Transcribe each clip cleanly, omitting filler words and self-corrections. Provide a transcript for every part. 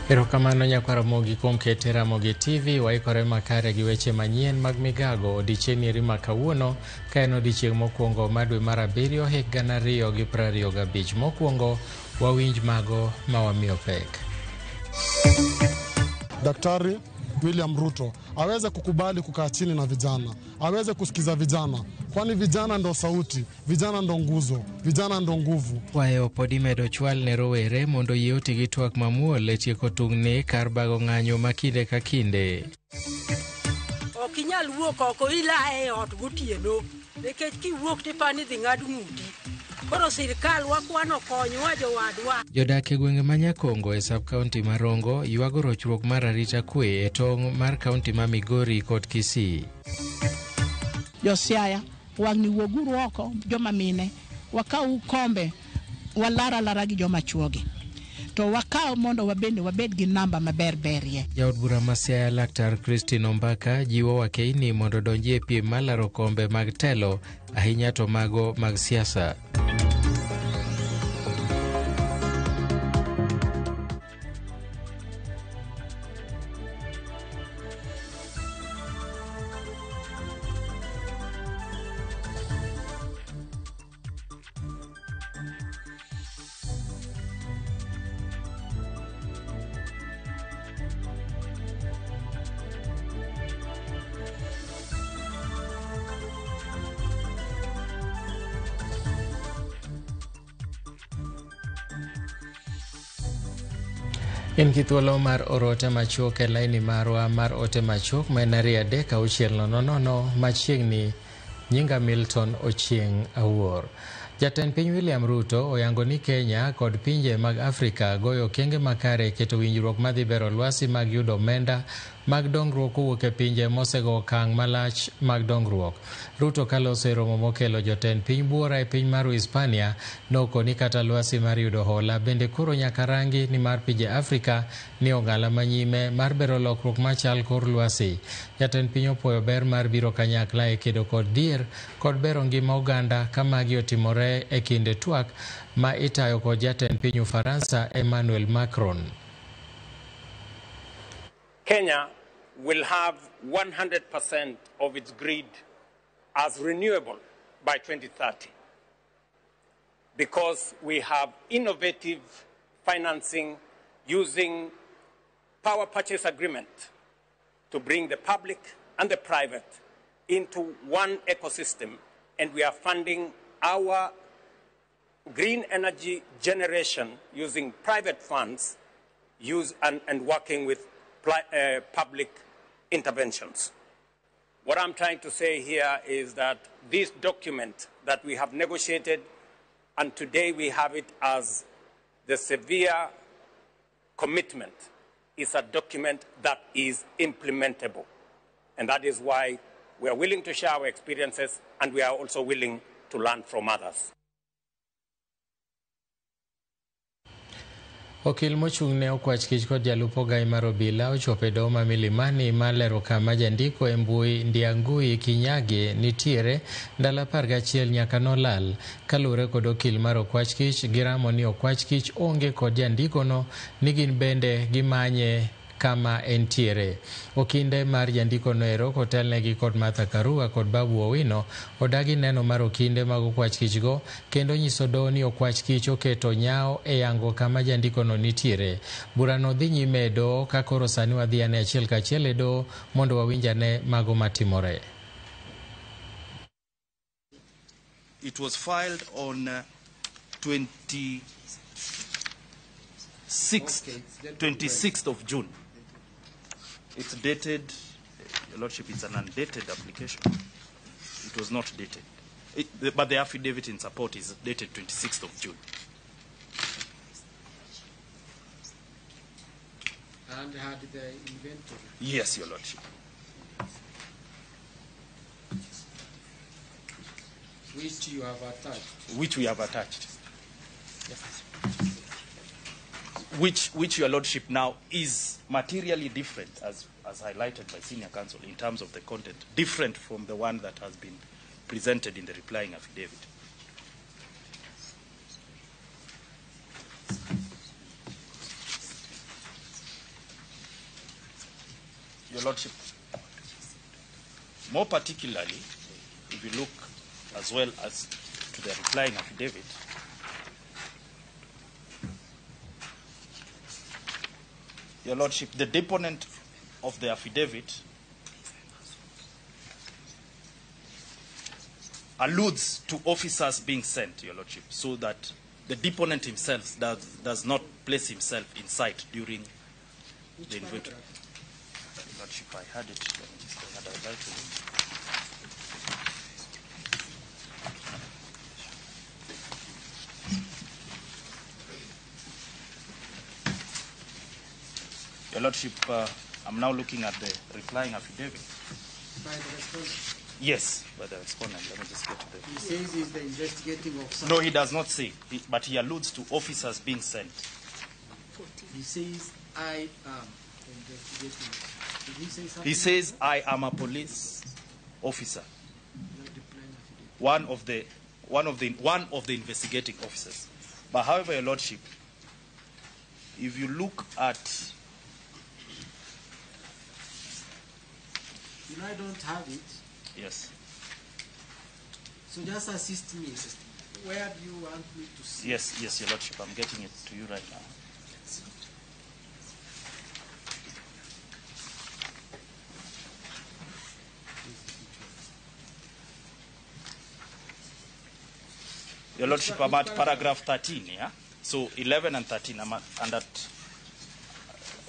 Erokamano nyakwar Ramogi kuom kete Ramogi TV, waikore makare gi weche manyien mag migago odiechieng' eri ma kawuono ka en odiechieng' mokwongo mar dwe mar abiriyo hik 2025. Mokwongo wawinj mago ma wamiyo pek. Daktari William Ruto aweze kukubali kukaa chini na vijana, aweze kusikiza vijana, kwani vijana ndo sauti, vijana ndo nguzo, vijana ndo nguvu. Kwayo pod imedo chwal ne rowere mondo yie oti gi twak mamuol e tieko tungni kar bago ng'anyo ma kinde ka kinde. Ok inyal wuok oko ilae e ot gotieno nikech kiwuok tipani dhi ng'ad ng'uti. Koro sirkal wakwano konywa jowadwa. Jodak e gwenge ma Nyakongo e sub county ma Rongo ywago rochruok mar arita kwe e tong' mar kaunti ma Migori kod Kisii. Josiaya, wang'ni wuoguru oko joma mine, wakaw kombe walar alara gi joma chuogi. To wakaw mondo wabende wabed gi namba maber berie. Jaod bura ma Siaya Laktar Christine Ombaka jiwo wakeini mondo odonji e piem mar laro kombe mag telo ahinya to mago mag siasa. In gi thuolo mar oro ote machuok e laini marwa mar ote machuok ma en 23600 machiegni. Nyinga Milton Ochieng' Awuor. Jatend piny William Ruto oyango ni Kenya kod pinje mag Afrika goyo okenge makare e keto winjruok madhi bero lwasi mag yudo omenda mag dongruok kowuok e pinje mosego okang' malach mag dongruok. Ruto kaloso e romo mokelo jotend piny buora e piny mar Uhispania nokoni kata lwasi mar yudo hola bende koro nyaka rangi ni mar pinje Afrika ni ong'ala manyime mar bero lokruok machal kor lwasi. Jatend piny opuoyo ber mar biro kanyakla e kedo kod dhier kod bero ngima oganda ka magi otimore e kinde twak ma itayo kod jatend piny Ufaransa Emmanuel Macron. Kenya will have 100% of its grid as renewable by 2030 because we have innovative financing using power purchase agreement to bring the public and the private into one ecosystem, and we are funding our green energy generation using private funds and working with public interventions. What I'm trying to say here is that this document that we have negotiated, and today we have it as the severe commitment, is a document that is implementable. And that is why we are willing to share our experiences, and we are also willing to learn from others. Okil mochung' ne okwach kich kod jalup ogai mar obila ochopo e doho ma Milimani mar lero kama jandiko e mbui Ndiangui Kinyage nitiere ndalo 11 nyaka nolal. Kaluwore kod okil mar okwach kich, giramo ni okwach kich onge kod jandikono ni gin bende gimanye kama entiere. Okinde mar jandikono ero kotelnegi kod Martha Karua kod Babu Owino odagi neno mar okinde mag okwach kichgo kendo nyiso doho ni okwach kich oketo nyawo e yango kama jandikono nitiere. Burano dhi nyime e doho ka koro sani wadhi ane achiel kachiel e doho mondo wawinj ane mago matimore. It was filed on 26th of June. It's dated, Your Lordship, it's an undated application. It was not dated. But the affidavit in support is dated 26th of June. And had the inventory? Yes, Your Lordship. Which you have attached? Which we have attached. Yes. Which, Your Lordship, now is materially different, as highlighted by senior counsel in terms of the content, different from the one that has been presented in the replying affidavit. Your Lordship, more particularly, if you look as well as to the replying affidavit, Your Lordship, the deponent of the affidavit alludes to officers being sent, Your Lordship, so that the deponent himself does not place himself in sight during the inventory. Your Lordship, I had it. Let me just I had highlighted it. Your Lordship, I'm now looking at the replying affidavit. By the respondent? Yes, by the respondent. Let me just get to the... He says he's the investigating officer. No, he does not say, but he alludes to officers being sent. He says, I am investigating officer. Did he say something? He says, I am a police officer. One of the investigating officers. But however, Your Lordship, if you look at... You know, I don't have it. Yes. So just assist me. Where do you want me to see? Yes, yes, Your Lordship. I'm getting it to you right now. Your Lordship, I'm at paragraph 13, yeah? So 11 and 13, I'm at, and at,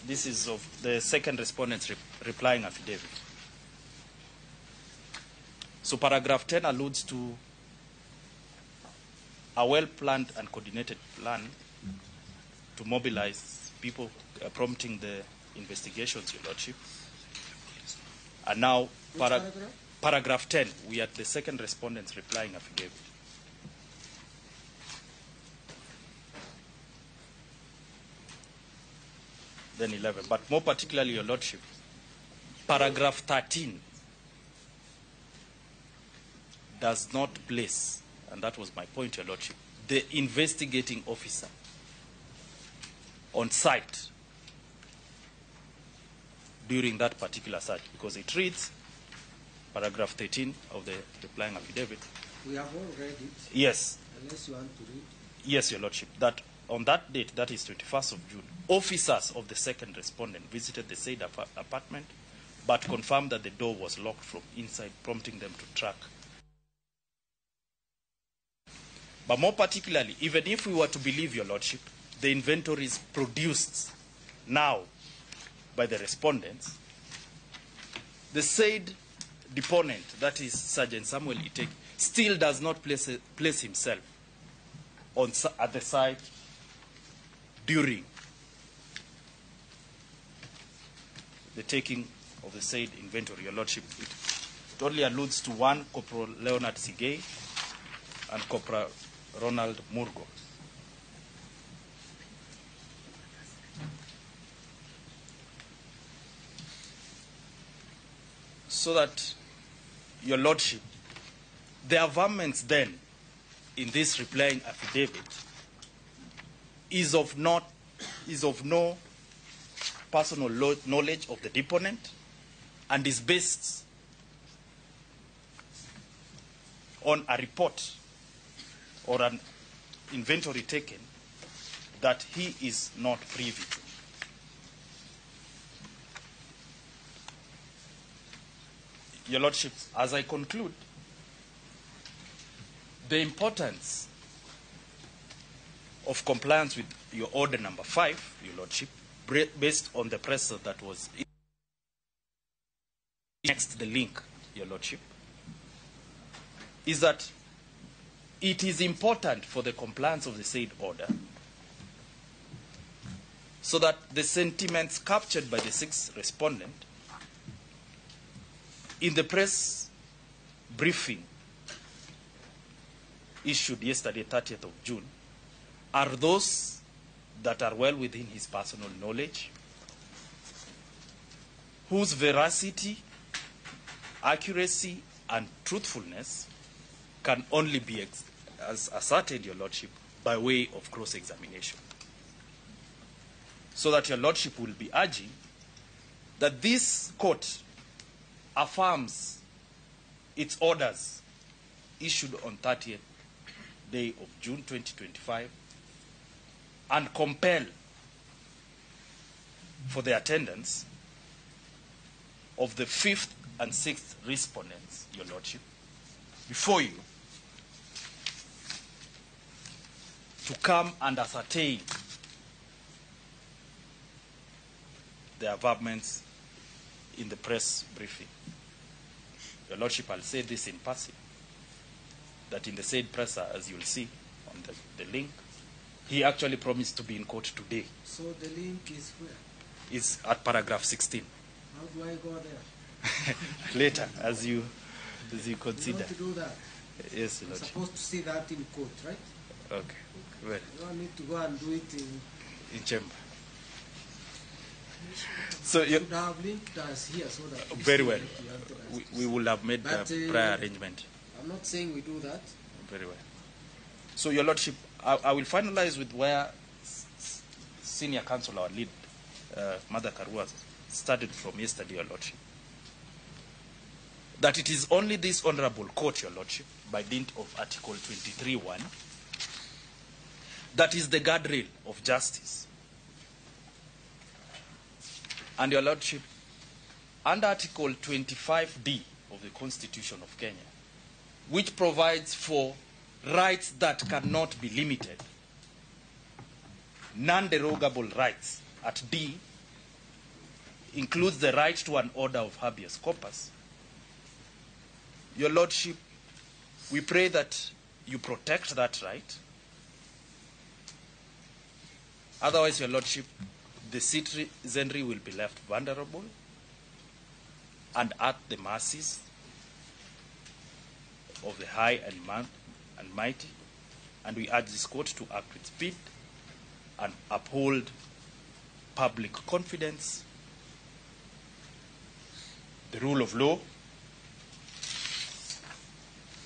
this is of the second respondent's replying affidavit. So paragraph 10 alludes to a well-planned and coordinated plan to mobilize people, prompting the investigations, Your Lordship. And now, paragraph 10, we are at the second respondent's replying affidavit. Then 11, but more particularly, Your Lordship, paragraph 13 does not place, and that was my point, Your Lordship, the investigating officer on site during that particular search, because it reads, paragraph 13 of the replying affidavit. We have all read it. Yes. Unless you want to read. Yes, Your Lordship, that on that date, that is 21st of June, officers of the second respondent visited the said apartment, but confirmed that the door was locked from inside, prompting them to track. But more particularly, even if we were to believe, Your Lordship, the inventories produced now by the respondents, the said deponent, that is Sergeant Samuel Itegi, still does not place himself on, at the site during the taking of the said inventory, Your Lordship. It only alludes to one Corporal Leonard Sigei and Corporal Ronald Murgo. So that, Your Lordship, the averments then in this replying affidavit is of no personal knowledge of the deponent and is based on a report or an inventory taken that he is not privy to. Your Lordship, as I conclude, the importance of compliance with your order number 5, Your Lordship, based on the precedent that was next the link, Your Lordship, is that it is important for the compliance of the said order so that the sentiments captured by the sixth respondent in the press briefing issued yesterday, 30th of June, are those that are well within his personal knowledge, whose veracity, accuracy, and truthfulness can only be as ascertained, Your Lordship, by way of cross-examination. So that Your Lordship will be urging That this court affirms its orders issued on 30th day of June 2025 and compel for the attendance of the 5th and 6th respondents, Your Lordship, before you to come and ascertain the averments in the press briefing. Your Lordship, I'll say this in passing, that in the said presser, as you'll see on the link, he actually promised to be in court today. So the link is where? It's at paragraph 16. How do I go there? Later, as you consider. You don't do that. Yes, You're Lordship. supposed to see that in court, right? Okay. Well. You don't need to go and do it in chamber. So you should have linked us here so that we very well. We will have made the prior arrangement. I'm not saying we do that. Very well. So, Your Lordship, I will finalize with where Senior Counsel, our lead, Mother Karua, started from yesterday, Your Lordship. That it is only this Honorable Court, Your Lordship, by dint of Article 23(1), that is the guardrail of justice. And, Your Lordship, under Article 25D of the Constitution of Kenya, which provides for rights that cannot be limited, non-derogable rights at D includes the right to an order of habeas corpus. Your Lordship, we pray that you protect that right. Otherwise, Your Lordship, the citizenry will be left vulnerable and at the mercies of the high and mighty, and we urge this court to act with speed and uphold public confidence, the rule of law,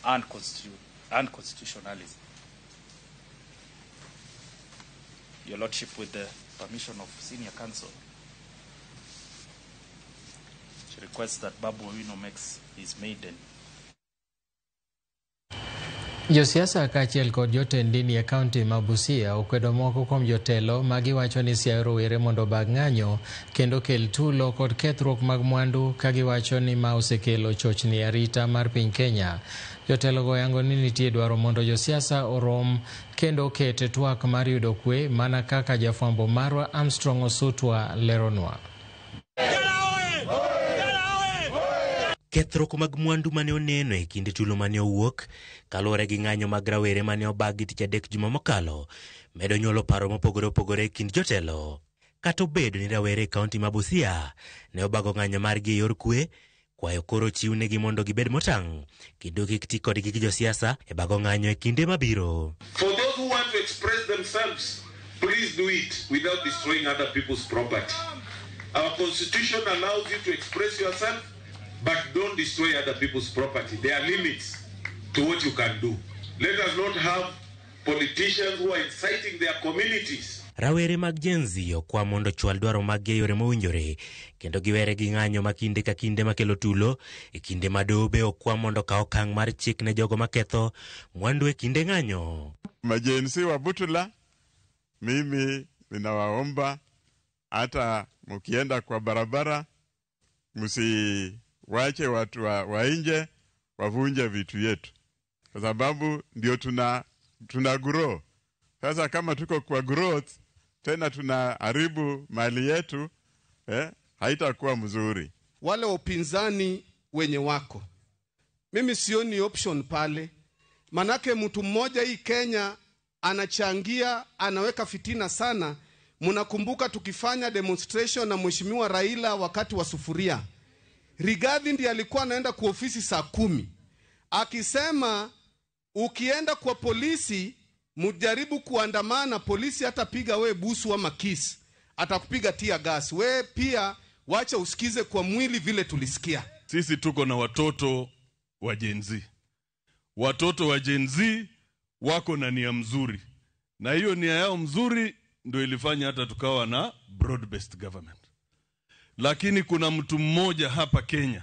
and constitutionalism. Your Lordship, with the permission of Senior Counsel, she requests that Babu Owino makes his maiden. Josiasa kaachiel kod jotend dini e kaunti ma Busia okwedo moko kuom jotelo ma giwacho ni siayo rowere mondo obag ng'anyo kendo kel tulo kod kethruok mag mwandu ka giwacho ni ma osekelo chochni e arita mar piny Kenya. Jotelogo yango ni nitie dwaro mondo josiasa orom kendo oket twak mar yudo kwe mana kaka jafwambo marwa Armstrong Osutwa leronwa. Kethruok mag mwandu mane oneno e kinde tulo mane owuok kaluwore gi ng'anyo mag rawere mane obagi tich adek juma mokalo medo nyuolo paro mopogore opogore e kind jotelo. Kata obedo ni rawere e kaunti ma Busia ne obago ng'anyo margi e yor kwe, kwayo koro chiwnegi mondo gibed motang' kendo kik ti kodgi gi josiasa e bago ng'anyo e kinde mabiro. For those who want to express themselves, please do it without destroying other people's property. Our constitution allows you to express yourself, but don't destroy other people's property. There are limits to what you can do. Let us not have politicians who are inciting their communities. Rawere mag Gen Z okwa mondo chwal dwaro mag e yore mowinjore kendo giwere gi ng'anyo ma kinde ka kinde makelo tulo e kinde ma dobe okwa mondo kaw okang' mar chik ne jogo maketho mwandu e kinde ng'anyo. Ma-Gen Z wa Butula, mimi ninawaomba hata mkienda kwa barabara msiwache watu wa nje wavunje vitu yetu, kwa sababu ndio tuna grow. Sasa kama tuko kwa growth tena tunaharibu mali yetu, haitakuwa mzuri. Wale upinzani wenye wako, mimi sioni option pale, manake mtu mmoja hii Kenya anachangia, anaweka fitina sana. Mnakumbuka tukifanya demonstration na Mheshimiwa Raila wakati wa sufuria, Rigathi ndiye alikuwa anaenda kwa ofisi saa 10 akisema ukienda kwa polisi mjaribu kuandamana, polisi hatapiga we busu ama kiss, atakupiga tear gas. We pia wacha usikize kwa mwili vile tulisikia. Sisi tuko na watoto wa Gen Z. Watoto wa Gen Z wako na nia mzuri, na hiyo nia yao mzuri ndio ilifanya hata tukawa na broad-based government. Lakini kuna mtu mmoja hapa Kenya,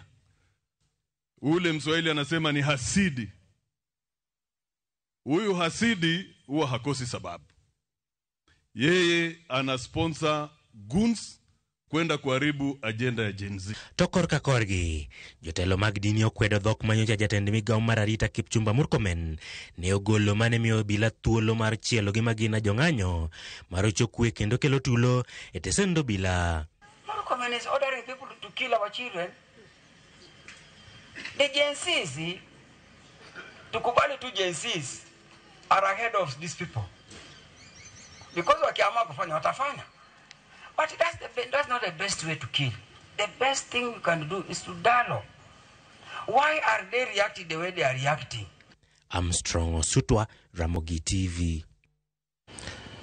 ule Mswahili anasema ni hasidi. Huyu hasidi huwa hakosi sababu. Yeye ana sponsor goons kwenda kuharibu agenda ya Gen Z. To korka korgi, jotelo mag dini okwedo dhok manyocha jatend migawo mar arita Kipchumba Murkomen ne ogolo mane miyo obila thuolo mar chielo gi magina jong'anyo marocho kwe kendo kelo tulo e tesend obila. Murkomen is ordering people to kill our children. The Gen Zs, tukubali tu Gen Zs are ahead of these people. Because wakiamua kufanya watafanya. But that's not the best way to kill. The best thing you can do is to dialogue. Why are they reacting the way they are reacting? Armstrong Osutwa, Ramogi TV.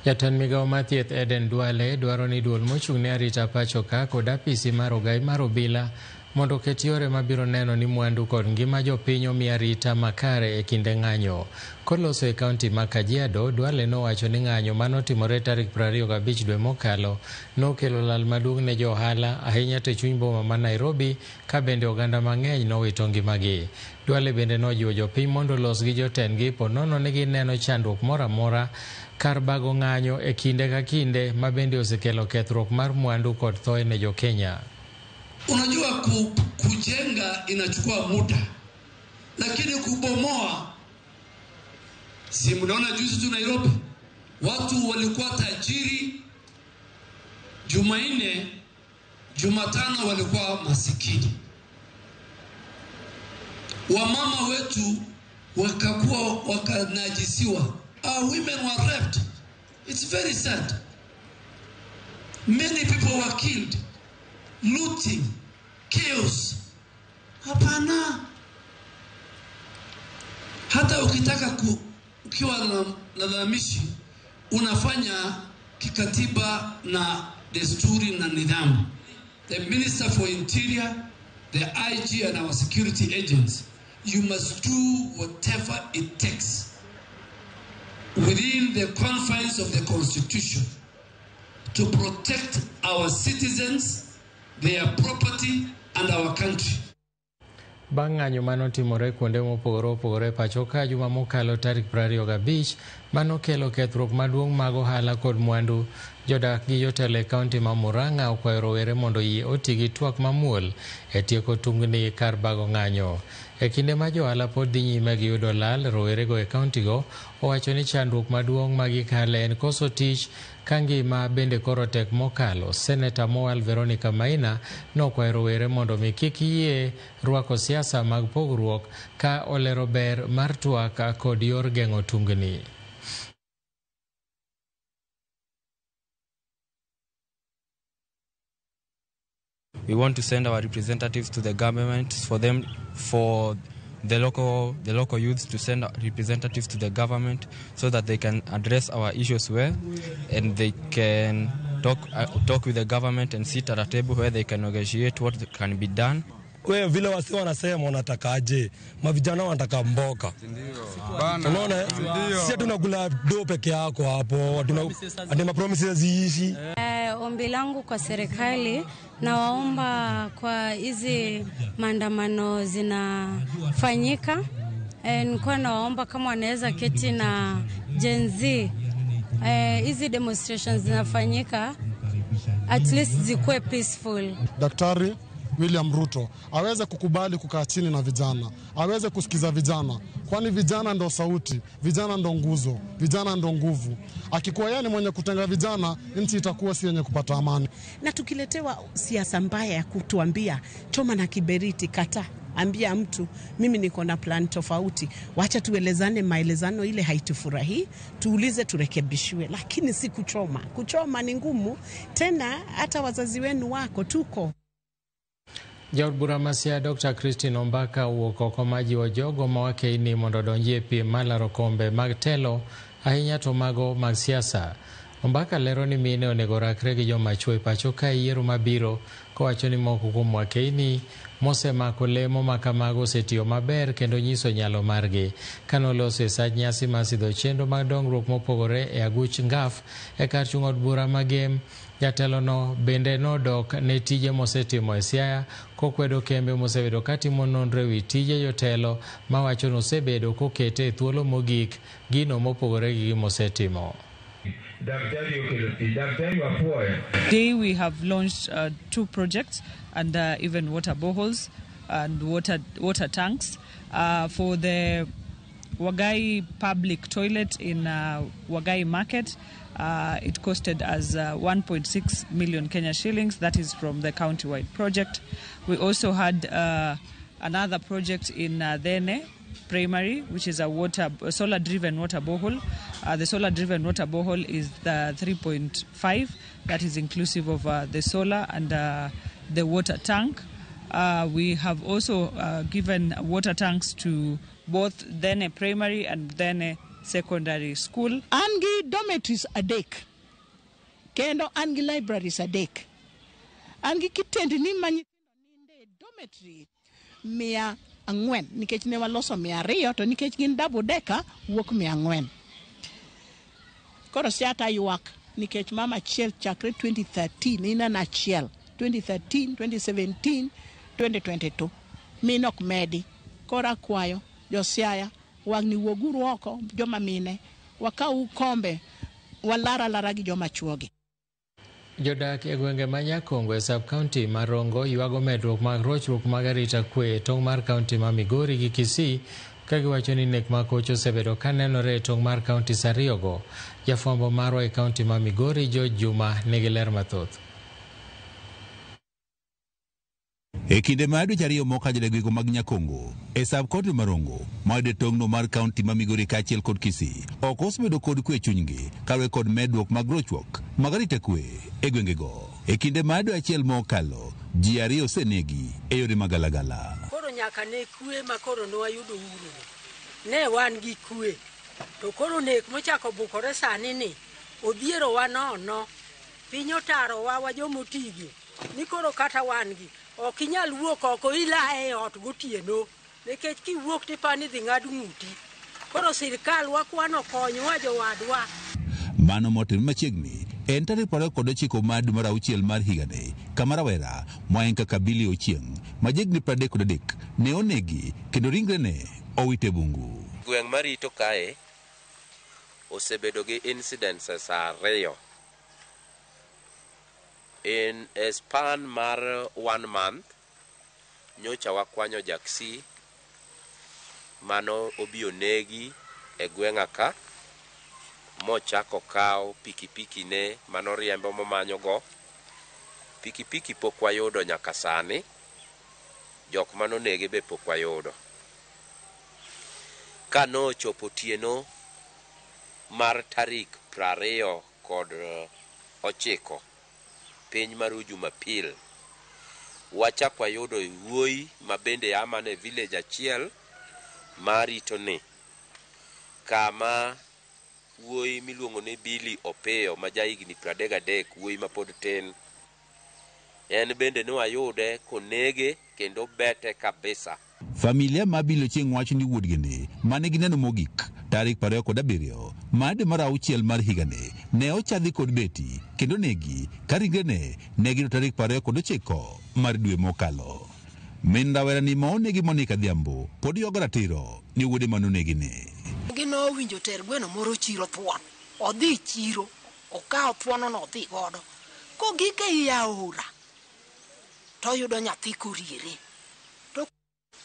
Jatend migawo mar thieth Eden Duale dwaro ni duol mochung' ne arita pacho ka kod apisi mar ogai mar obila mondo oket yore mabiro neno ni mwandu kod ngima jopiny omi arita makare e kinde ng'anyo. Koloso e kaunti ma Kajiado, Duale nowacho ni ng'anyo manotimore tarik 25 dwe mokalo nokelo lal maduong' ne jo ohala ahinya to e chuny boma ma Nairobi ka bende oganda mang'eny nowito ngimagi. Duale bende nojiwo jopiny mondo olos gi jotendgi po nono ni gineno chandruok moro amora kar bago ng'anyo e kinde ka kinde ma bende osekelo kethruok mar mwandu kod thoe ne jo-Kenya. Unajua kujenga inachukua muda, lakini kubomoa, si mnaona juzi tu Nairobi watu walikuwa tajiri, Jumanne, Jumatano walikuwa masikini. Wamama wetu wakakuwa wakanajisiwa. Our women were raped. It's very sad. Many people were killed. Looting, chaos. Hapana. Hata ukitaka ukiwa na lalamishi, unafanya kikatiba na desturi na nidhamu. The Minister for Interior, the IG and our security agents, you must do whatever it takes within the confines of the Constitution to protect our citizens, their property and our country. Bang' ng'anyo manotimore kuonde mopogore opogore pacho ka juma mokalo tarik 25 manokelo kethruok maduong' mag ohala kod mwandu, jodak gi jotelo e kaunti ma Murang'a okwayo rowere mondo oyie oti gi twak mamuol e tieko tungni kar bago ng'anyo. E kinde ma johala pod dhi nyime gi yudo lal, rowerego e kauntigo owacho ni chandruok maduong' ma gikale en koso tich ka ngima bende koro tek mokalo. Seneta Mowal Veronica Maina nokwayo rowere mondo mi kik yie rwako siasa mag pogruok ka olero ber mar twak kod yor geng'o tungni. We want to send our representatives to the government for them, for the local youths to send representatives to the government so that they can address our issues well, and they can talk with the government and sit at a table where they can negotiate what can be done. Wewe vile wasi wanasema wanataka aje? Mavijana wanataka mboka. Unaona? Sisi tunakula do peke yako hapo, tuna promises ziishi. Ombi langu kwa serikali, nawaomba kwa hizi maandamano zinafanyika, nilikuwa nawaomba kama wanaweza keti na Gen Z, hizi demonstrations zinafanyika at least zikuwe peaceful. Daktari William Ruto aweze kukubali kukaa chini na vijana, aweze kusikiza vijana, kwani vijana ndo sauti, vijana ndo nguzo, vijana ndo nguvu. Akikuwa yeye ni mwenye kutenga vijana, nchi itakuwa si yenye kupata amani. Na tukiletewa siasa mbaya ya kutuambia choma na kiberiti, kata, ambia mtu mimi niko na plan tofauti, wacha tuelezane, maelezano ile haitufurahi, tuulize turekebishiwe, lakini si kuchoma. Kuchoma ni ngumu, tena hata wazazi wenu wako tuko. Jaod bura ma Siaya Dr. Christine Ombaka owuok oko majiwo jogo ma wakeini mondo odonji e piem mar laro kombe mag telo ahinya to mago mag siasa. Ombaka lero ni mine onego rakre gi joma chwo e pacho ka yiero mabiro, kowacho ni moko kuom wakeini mosemako lemo ma kamago osetiyo maber kendo nyiso nyalo margi. Kanoloso e sach nyasi mar sidho chenro mag dongruok mopogore e aguch Ngaf e kar chung' od bura ma Gem, jatelono bende nodok ne tije mosetimo e Siaya kokwedo kembe mosebedo katimo nonro ewi tije jotelo mawacho ni osebedo kokete e thuolo mogik gino mopogore gi gimosetimo. Today we have launched 2 projects and even water boreholes and water tanks for the Wagai public toilet in Wagai market. It costed us 1.6 million Kenya shillings. That is from the county-wide project. We also had another project in Dhene Primary, which is a solar-driven water borehole. The solar-driven water borehole is the 3.5. That is inclusive of the solar and the water tank. We have also given water tanks to both Dhene Primary and Dhene Secondary School. An gi dormitories adek, kendo an gi libraries adek. An gi kitendni ma nyithindo ninde e dormitory 400, nikech ne waloso 200 to nikech gin double decker wuok 400. Koro Siaya ywak nikech mama achiel chakre 2013 ineno achiel 2013 2017 2022 min ok medi. Koro akwayo jo Siaya wang'ni wuoguru oko joma mine wakaw kombe walar alara gi joma chuogi. Jodak e gwenge ma Nyakongo e sub-county ma Rongo ywago medruok mag rochruok mag arita kwe e tong' mar kaunti ma Migori gi Kisii ka giwacho ni nek ma koch osebedo ka nenore e tong' mar kauntis ariyogo. Jafwambo marwa e kaunti ma Migori George Juma nigi ler mathoth. E kinde mar dweche 2 mokadho e gwenge mag Nyakongo e sub-county ma Rongo mayudo e tong'no mar kaunti ma Migori kaachiel kod Kisii ok osebedo kod kwe e chunygi kaluwore kod medruok mag rochruok mag arita kwe e gwengego. E kinde mar dwe achiel mokalo, ji 2 osenegi e yore magalagala. Koro nyaka ne kwe ma koro ne wayudo uhuru ne wan gi kwe, to koro nek mochako bukore sani ni odhierowa nono, piny otarowa wa jomotigi ni koro kata wan gi ok inyal wuok oko ilae e ot gotieno nikech kiwuok tipani dhi ng'ad ng'uti. Koro sirikal wakwano konywa jowadwa. Mano motimre machiegni en tarik 29 mar dwe mar auchiel mar higani, kama rawera moa kaka Billy Ochieng' ma jahigni 33 ne onegi kendo ringrene owit e bungu. Gweng' marito kae osebedo gi incidences 2 in a span mar 1 month. Nyocha wakwanyo Jaksi mano obi onegi e gweng'a ka mochako kaw pikipiki ne manoriembo momanyogo. Pikipiki pok wayudo nyaka sani, jok manonege be pok wayudo. Ka nochopo otieno mar tarik 29 piny mar Jumapil, wachak wayudo wuoyi ma bende a mana e village achiel marito ni, kama wuoyi miluongo ni Billy Opiyo ma jahigni 33, wuoyi mapod tin, en bende ne wayude konege kendo bete kabisa. Familia ma Billy Ochieng' wacho ni wuodgini mane gineno mogik tarik 27 mar dwe mar auchiel mar higani ne ochadhi kod beti kendo negi ka ringrene ne giyudo tarik 29 mar dwe mokalo. Min rawerani ma onegi Monica Adhiambo pod ywago ratiro ni wuode manonegi ni. Ginowinjo ter gweno moro chiro thuon, odhi chiro okawo thuono no odhi godo, kogik ei aora toyudo nyathi koriere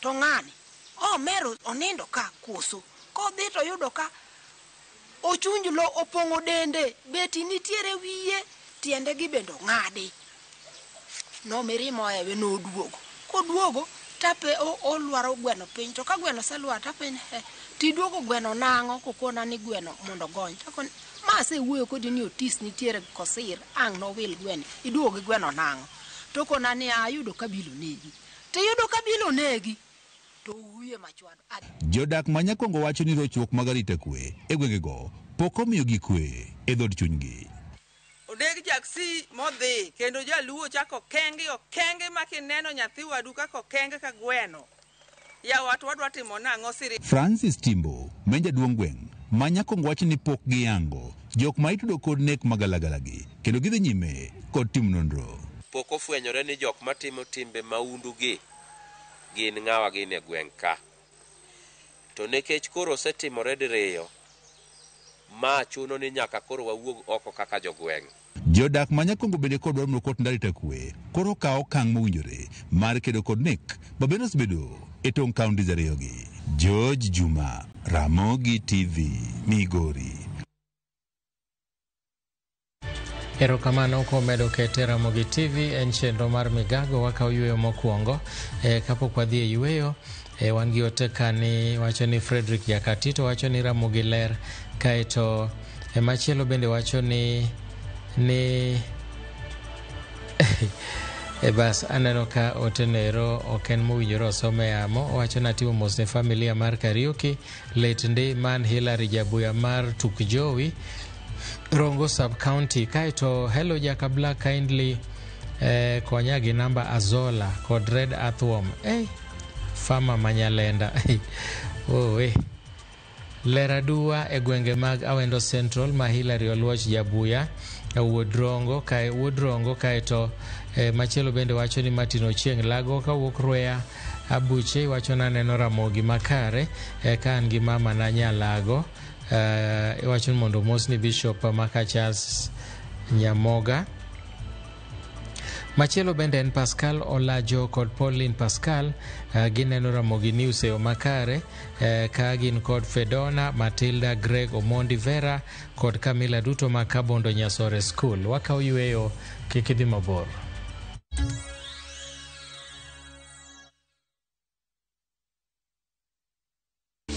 to ng'ani omero onindo ka koso kodhi toyudo ka ochunj lo opong'o dende, beti nitiere wiye, tiende gi bende ong'adi. No mirima ohewe noduogo, koduogo tape olwaro gweno piny, to ka gweno oselwar tapenje tiduogo gweno nang'o kokona ni gweno mondo ogony. Takoni ma asewuoyo kodi ni Otis nitiere kosir ang' nowil gweno, iduogo gi gweno nang'o? To kona ni ayudo ka bilo negi, tiyudo ka bilo negi to wiye machwado. Jodak ma Nyakongo wacho ni rochruok mag arita kwe e gwengego pok omiyogi kwe e dhood chunygi. taxi modhi kendo jaluo chako kenge okenge ma kineno nyathi wadu kaka okenge ka gweno. Yawa to wadwa timo nang'o siri. Francis Timbo, ma en jaduong' gweng' ma Nyakongo wacho ni pok giyango jok ma itudo kod nek magalagalagi kendo gidhi nyime kod timo nonro. Pok ofwenyore ni jok matimo timbe maundu gi gin ng'awa gin e gweng' ka. To nikech koro osetimore diriyo, ma chuno ni nyaka koro wawuog oko kaka jogweng'. Jodak ma Nyakongo bende kod dwaro mondo kot arita kwe koro okaw okang' mowinjore mar kedo kod nek ma bende osebedo e tong' counties ariyogi. George Juma, Ramogi TV, Migori. Erokamano kuom medo kete Ramogi TV en chenro mar migago wakaw yueyo mokwongo. Kapok wadhi e yueyo, wan gi ote kani wacho ni Frederick Jakatito wacho ni Ramogi ler, kaeto machielo bende wacho ni bas aneno ka ote nero ok en mowinjore osome yamo. Owacho ni atimo mos ne familia mar Kariuki, let ndi man Hilary Jabuya mar Tukjowi, Rongo Sub County. Kaeto hello Jaka Black, kindly konya gi namba Azola kod Red Earthworm. Fama manyalenda. Owe. Leraduwa e gwenge mag Awendo Central ma Hilary Oluoch Jabuya wuod Rongo kaeto machielo bende wacho ni Martin Ochieng' Lago kawuok Rweya Abuche wacho ni aneno Ramogi makare ka an gi mama na Nyalago. Iwacho ni mondo omosni Bishop Maka Charles Nyamoga. Machielo bende en Pascal Olajo kod Pauline Pascal, gineno Ramogi News e yo makare ka gin kod Fedona, Matilda, Greg Omondi, Vera kod Camila duto ma Kabondo Nyasore School. Wakaw yueyo, kik idhi mabor.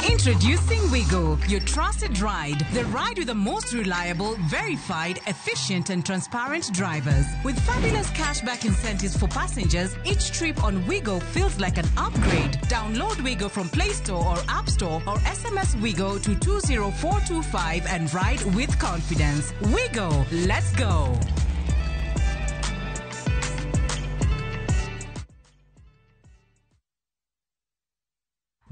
Introducing Wigo, your trusted ride. The ride with the most reliable, verified, efficient, and transparent drivers. With fabulous cashback incentives for passengers, each trip on Wigo feels like an upgrade. Download Wigo from Play Store or App Store or SMS Wigo to 20425 and ride with confidence. Wigo, let's go.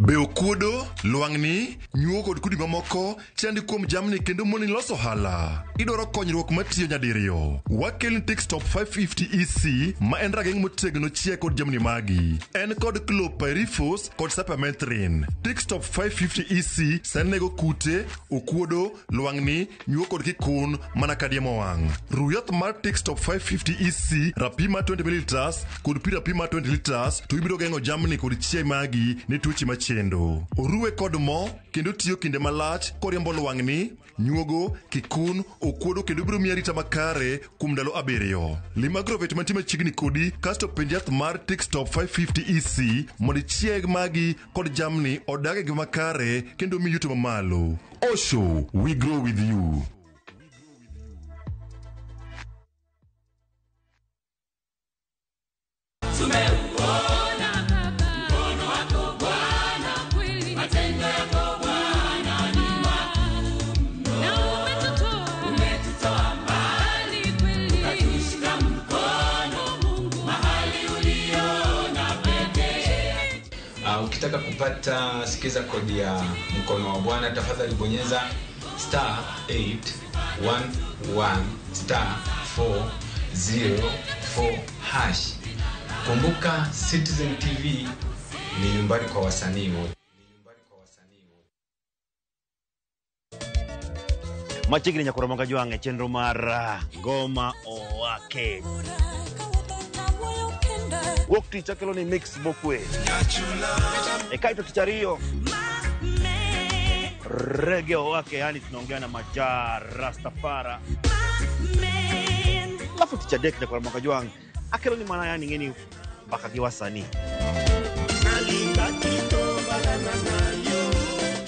Be okuodo, lwang'ni, nyuo kod kudi mamoko chandi kuom jamni kendo moni loso ohala. Idwaro konyruok matiyo nyadiriyo. Wakelni Tickstop 550 EC ma en rageng' motegno chiaye kod jamni magi. En kod chlorpyrifos kod cypermethrin. Tickstop 550 EC sani nego kute, okuodo, lwang'ni, nyuo kod kikun mana ka diemo wang'. Ru yath mar Tickstop 550 EC rapim mar 20 ml kod pi rapim mar 20 liters to ibiro geng'o jamni kod chiaye magi ne tuoche machendo. Oruwe kod mo kendo tiyo kinde malach koriembo lwang'ni, nyuogo, kikun, okuodo kendo biro miyi arita makare kuom ndalo 7. Lim agrovet mantie machiegni kodi kasto penj yath mar Tickstop 550 EC mondo ichieg magi kod jamni odag e ngima makare kendo miyi yuto mamalo. Osho, we grow with you. Ukitaka kupata sikiza kodi ya mkono wa Bwana, tafadhali bonyeza star 811 star 404 hash. Kumbuka Citizen TV ni nyumbani kwa wasanii wote. Machiegni nyakoro Jwang' e chenro mar Ngoma Owake. Wuok tich akelo ni mix mokwe. E kaito tich ariyo Reggae Owake, yani tunaongea na Maja Rastafara. Alafu tich adek nyakoro Jwang' akelo ni mana yani ng'eni mbaka gi wasanii.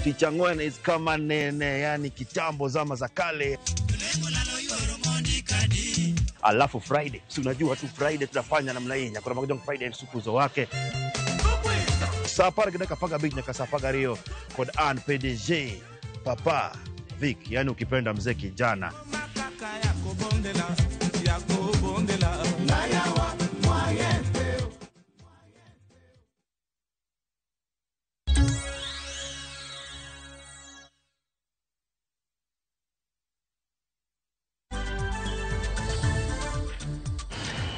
Tich ang'wen is kama nene, yani kitambo zama za kale. Alafu Friday, si unajua tu Friday tunafanya namna hii. Nyakoro Jwang' Friday sukuzo wake. Saa 10:15 nyaka saa 12 kod an PDG Papa Vic, yani ukipenda mzee kijana.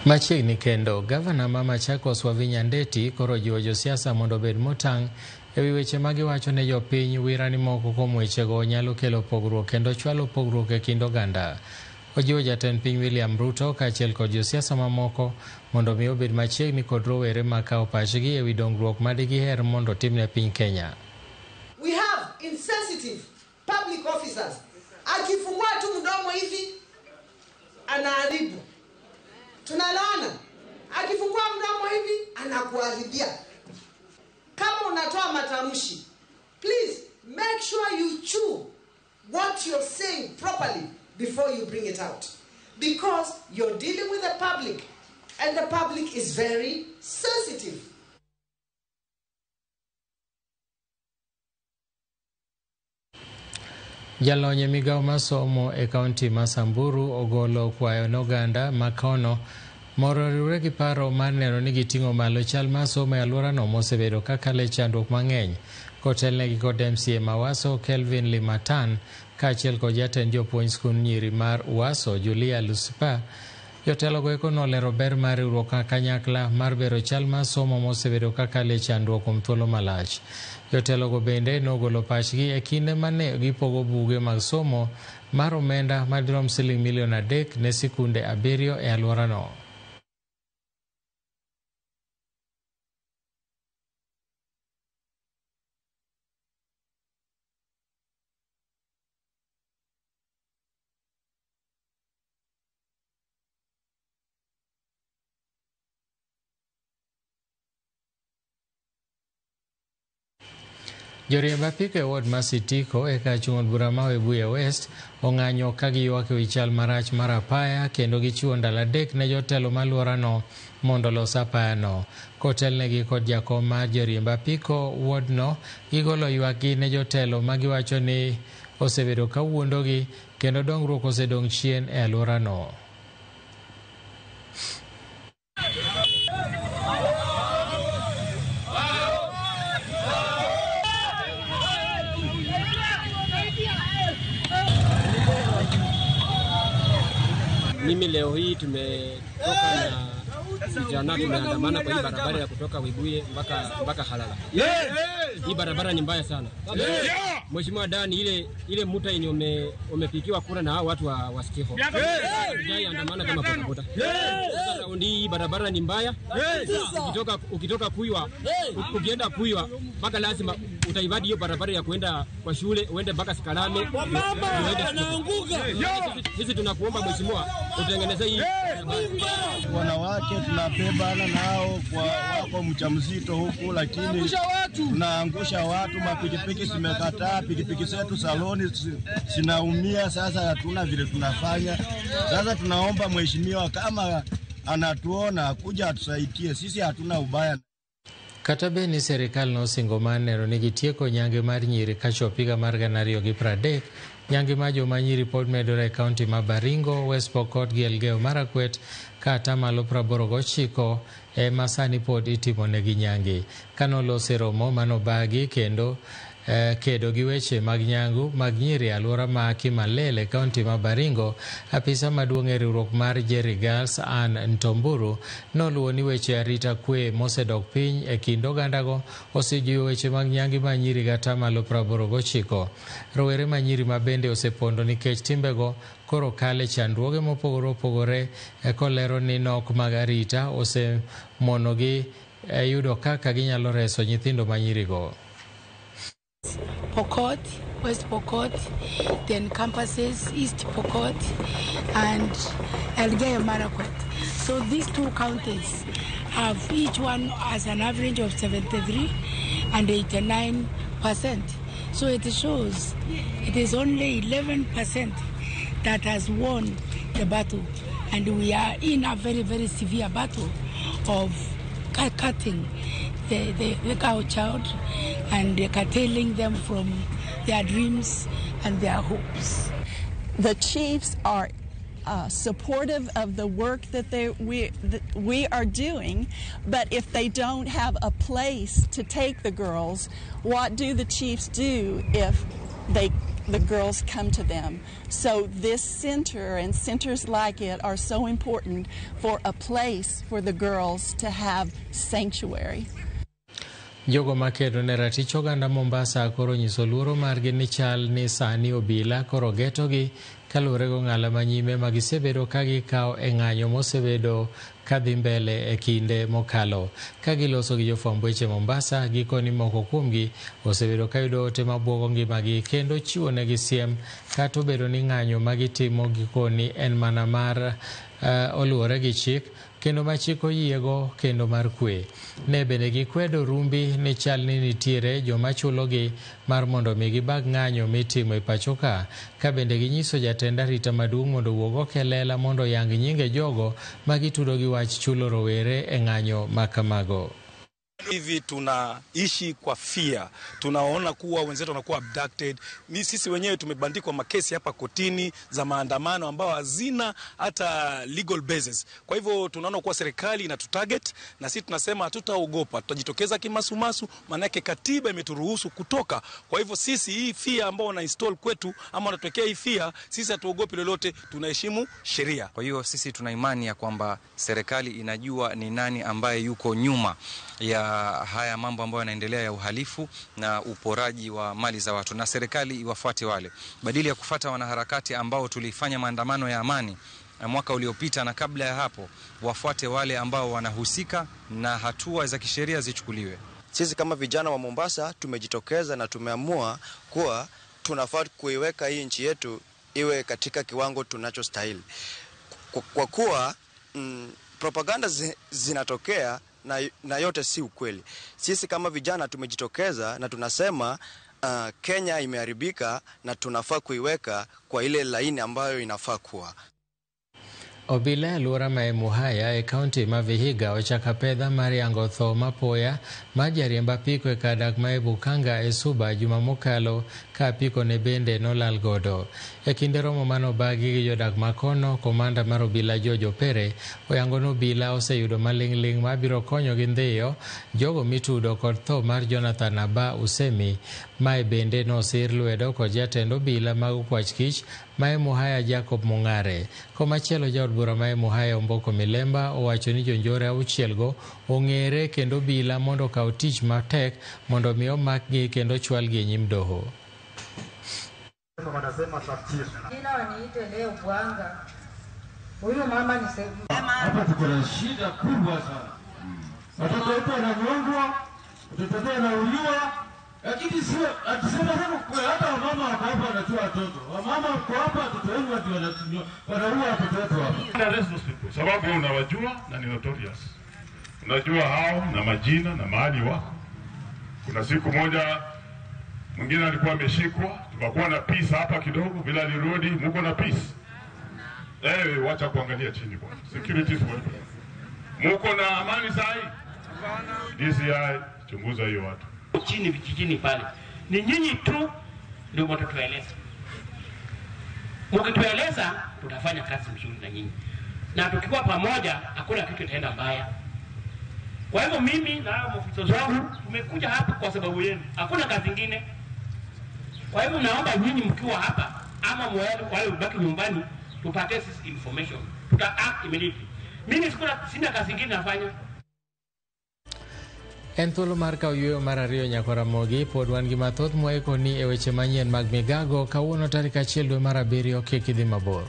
Machiegni kendo, gavana ma Machakos Wavinya Ndeti koro jiwo josiasa mondo obed motang' ewi weche ma giwacho ne jopiny wira ni moko kuom wechego nyalo kelo pogruok kendo chwalo pogruok e kind oganda. Ojiwo jatend piny William Ruto kaachiel kod josiasa mamoko mondo mi obed machiegni kod rowere ma kawo pachgi ewi dongruok ma digiher mondo otimne piny Kenya. We have insensitive public officers. Akifungua tu mdomo hivi anaharibu. Tunaelewana? Akifungua mdomo hivi anakuharibia. Kama unatoa matamshi, please make sure you chew what you're saying properly before you bring it out. Because you're dealing with the public, and the public is very sensitive. Jalony e migawo mar somo e kaunti ma Samburu ogolo kwayo ne oganda ma kono mondo oriwre gi paro mar neno ni giting'o malo chal mar somo e alworano mosebedo kakalo e chandruok mang'eny kotelnegi kod MCA ma Waso Kelvin Limatan kaachiel kod jatend jopuonj skund nyiri mar Waso Julia Lusipa. Jotelogo eko nolero ber mar riwruok kanyakla mar bero chal mar somo mosebedo kakalo e chandruok kuom thuolo malach. Jotelogo bende nogolo pachgi e kinde mane gipogo buge mag somo mar omenda madirom siling milion 3 ne sikunde 7 e alworano. Joriemb apiko e ward ma Sitiko e kar chung' od bura ma Webuye West ong'anyo ka giywak ewi chal marach mar apaya kendo gichiwo ndalo 3 ne jotelo ma alworano mondo olos apayano. Kotelnegi kod jakom mar joriemb apiko wardno, gigolo ywakgi ne jotelo ma giwacho ni osebedo ka wuondogi kendo dongruok osedong' chien e alworano. Mimi leo hii tumetoka na vijana tumeandamana kwa hii barabara ya kutoka Webuye mpaka Halala. Hii barabara ni mbaya sana. Mheshimiwa Dani, ile muta yenye umepikiwa kura na hao watu wa Stiho. Andamana kama bodaboda. Sasa raundi hii barabara ni mbaya. Ukitoka Kuywa, ukienda Kuywa mpaka lazima utaivadi hiyo barabara ya kuenda kwa shule, uende mpaka Sikalame. Sisi tunakuomba mheshimiwa utengeneze hii. Wanawake tunabebana nao kwa wako mjamzito huku, lakini tunaangusha watu, mapikipiki zimekataa, pikipiki zetu saloni zinaumia. Sasa hatuna vile tunafanya. Sasa tunaomba mheshimiwa kama anatuona kuja atusaidie, sisi hatuna ubaya. Kata bed ni sirikal nosingo mar neno ni gitieko nyange mar nyiri kachop higa mar 2030, nyange mar joma nyiri pod medore e kaunti ma Baringo, West Pokot gi Elgeyo Marakwet ka atamalo 89 ema sani pod itimonegi nyange. Kanolose romo manobagi kendo kedo gi weche mag nyangu mag nyiri e alwora ma Kimalele, kaunti ma Baringo, apisa maduong' e riwruok mar Jerry Girls Ann Ntomburu noluwo ni weche arita kwe mosedok piny e kind ogandago osejiwo weche mag nyangi ma nyiri gi atamalo 89. Rowere ma nyiri ma bende osepondo nikech timbego koro kale chandruoge mopogore opogore kolero ni nok mag arita osemonogi yudo kaka ginyalo reso nyithindo ma nyirigo. Pokot, West Pokot, then campuses, East Pokot, and Elgeyo Marakwet. So these two counties have each one as an average of 73 and 89%. So it shows it is only 11% that has won the battle. And we are in a very, very severe battle of cutting the cow child and curtailing them from their dreams and their hopes. The chiefs are supportive of the work that we are doing, but if they don't have a place to take the girls, what do the chiefs do if the girls come to them? So this center and centers like it are so important for a place for the girls to have sanctuary. Jogo makedo ne ratich oganda Mombasa koro nyiso luoro margi ni chal ni sani obila koro getogi kaluwore gong'ala manyime ma gisebedo ka gikawo e ng'anyo mosebedo kadhi mbele e kinde mokalo. Ka giloso gi jofwamb weche Mombasa, gikoni moko kuomgi osebedo ka yudo ote mabuogo ngimagi kendo chiwo negi siem kata obedo ni ng'anyo ma gitimo gikoni en mana mar oluwore gi chik kendo ma chik oyiego kendo mar kwe. Ne bende gikwedo rumbi ni chal ni nitiere joma chulogi mar mondo mi gibag ng'anyo mitimo e pacho ka bende ginyiso jatend arita maduong' mondo owuog oko e lela mondo oyang nyinge jogo ma gitudo gi wach chulo rowere e ng'anyo ma kamago. Hivi tunaishi kwa fear, tunaona kuwa wenzetu wanakuwa abducted. Ni sisi wenyewe tumebandikwa makesi hapa kotini za maandamano ambao hazina hata legal basis. Kwa hivyo tunaona kuwa serikali inatutarget na sisi tunasema hatutaogopa, tutajitokeza kimasumasu, maanake katiba imeturuhusu kutoka. Kwa hivyo sisi hii fear ambao wana install kwetu ama wanatuwekea hii fear, sisi hatuogopi lolote, tunaheshimu sheria. Kwa hiyo sisi tuna imani ya kwamba serikali inajua ni nani ambaye yuko nyuma ya haya mambo ambayo yanaendelea ya uhalifu na uporaji wa mali za watu, na serikali iwafuate wale, badili ya kufuata wanaharakati ambao tulifanya maandamano ya amani mwaka uliopita na kabla ya hapo. Wafuate wale ambao wanahusika na hatua za kisheria zichukuliwe. Sisi kama vijana wa Mombasa tumejitokeza na tumeamua kuwa tunafaa kuiweka hii nchi yetu iwe katika kiwango tunachostahili, kwa kuwa propaganda zinatokea na yote si ukweli. Sisi kama vijana tumejitokeza na tunasema Kenya imeharibika na tunafaa kuiweka kwa ile laini ambayo inafaa kuwa. Obila e alwora ma Muhaya e kaunti ma Vihiga ochako apedha mar yango tho mapoya mar jariemb apiko e kar dak ma Bukanga e Suba juma mokalo ka apiko ne bende nolal godo. E kinde romo manobagi gi jodak makono, komanda mar obila George Opere oyango ni obila oseyudo maling'ling' mabiro konyogi ndhiyo jogo mitudo kod tho mar Jonathan Aba Usemi. Mae bende nosir lwedo kod jatend obila mag okwach kich ma Muhaya Jacob Mung'are. Komachielo jaod bura ma Muhaya Omboko Milemba owacho ni jonjore auchielgo ong'ere kendo obila mondo okaw tich matek mondo mi omakgi kendo chwalgi e nyim doho. Jina waniite leo Bwanga. Huyu mama ni sehemu. Hapa tuko na shida kubwa sana. Watoto wetu wananyongwa, watoto wetu wanauliwa, lakini sio atusema sana kwa hata wamama wako hapa wanachua watoto. Wamama wako hapa watoto wenu ndio wanaua watoto wetu hapa. Arrest those people. Sababu unawajua na ni notorious. Unajua hao na majina na mahali wako. Kuna siku moja mwingine alikuwa ameshikwa, tukakuwa na peace hapa kidogo, bila alirudi, mko na peace. Wacha kuangalia chini bwana. Security is one. Mko na amani sahi? DCI chunguza hiyo watu. Chini vijijini pale. Ni nyinyi tu ndio mtatueleza. Mkitueleza tutafanya kazi mzuri na nyinyi. Na tukikuwa pamoja hakuna kitu kitaenda mbaya. Kwa hivyo mimi na maafisa wangu tumekuja hapa kwa sababu yenu. Hakuna kazi nyingine. Kwa hivyo naomba nyinyi mkiwa hapa ama wale mbaki nyumbani tupate sisi information. Tuta act immediately. Mimi sina kazi nyingine nafanya. En thuolo mar kawo yueyo mar ariyo nyaka Ramogi pod wan gi mathoth mwaikoni e weche manyien mag migago kawuono tarik 1 dwe mar 7 kik idhi mabor.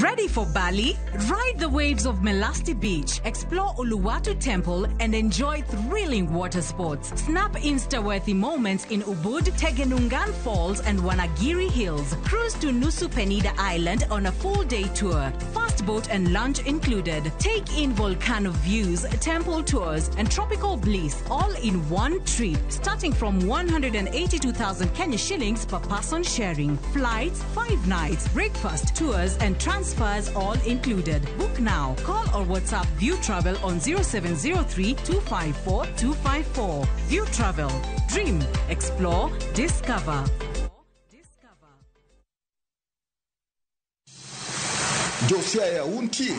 Ready for Bali? Ride the waves of Melasti Beach, explore Uluwatu Temple, and enjoy thrilling water sports. Snap Insta-worthy moments in Ubud, Tegenungan Falls, and Wanagiri Hills. Cruise to Nusa Penida Island on a full-day tour. Fast boat and lunch included. Take in volcano views, temple tours, and tropical bliss all in one trip. Starting from 182,000 Kenya shillings per person sharing. Flights, 5 nights, breakfast, tours, and transfer. Transfers all included. Book now. Call or WhatsApp View Travel on 0703 254 254. View Travel. Dream, explore, discover. Josiaya untie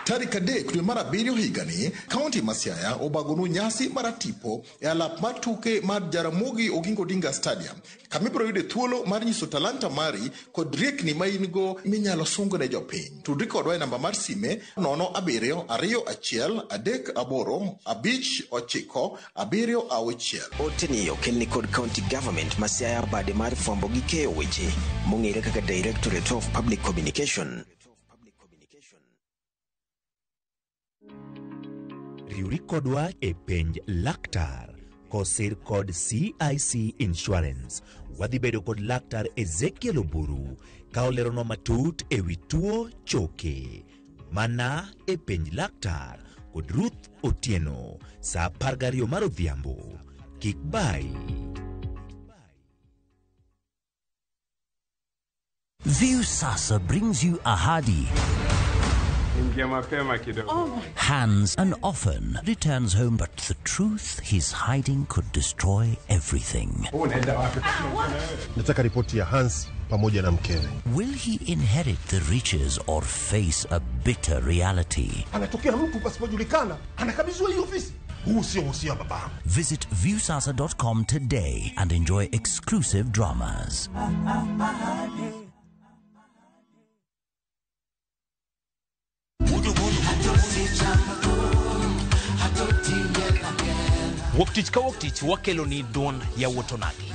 tarik 3 dwe mar 7 higani, kaunti ma Siaya obagonu nyasi maratipo e alap mar tuke mar Jaramogi Oginga Odinga Stadium, kama ibiro yude thuolo mar nyiso talanta mari kod riekni ma in go minyalo sungo ne jopiny. Tudri kodwa e namba mar sime 07 21 38 59 76. Oteni okelni kod County Government ma Siaya bade mar fwambo gi keyo weche mong'ere kaka Directorate of Public Communication. Riwri kodwa e penj laktar kosir kod CIC Insurance. Wadhi bedo kod laktar Ezekiel Oburu ka oleronwa matut ewi tuo choke. Mana e penj laktar kod Ruth Otieno saa 12 mar odhiambo. Kik bai. Viusasa brings you Ahadi. Ingia mapema kidogo. Hans and often returns home, but the truth he's hiding could destroy everything. Nataka ripoti ya Hans pamoja na mkewe. Will he inherit the riches or face a bitter reality? Anatokea mtu pasipojulikana, anakabidhiwa hii ofisi. Huu sio uhusia wa babangu. Visit viewsasa.com today and enjoy exclusive dramas. Wuok tich ka wuok tich wakelo ni duond yawuot onagi.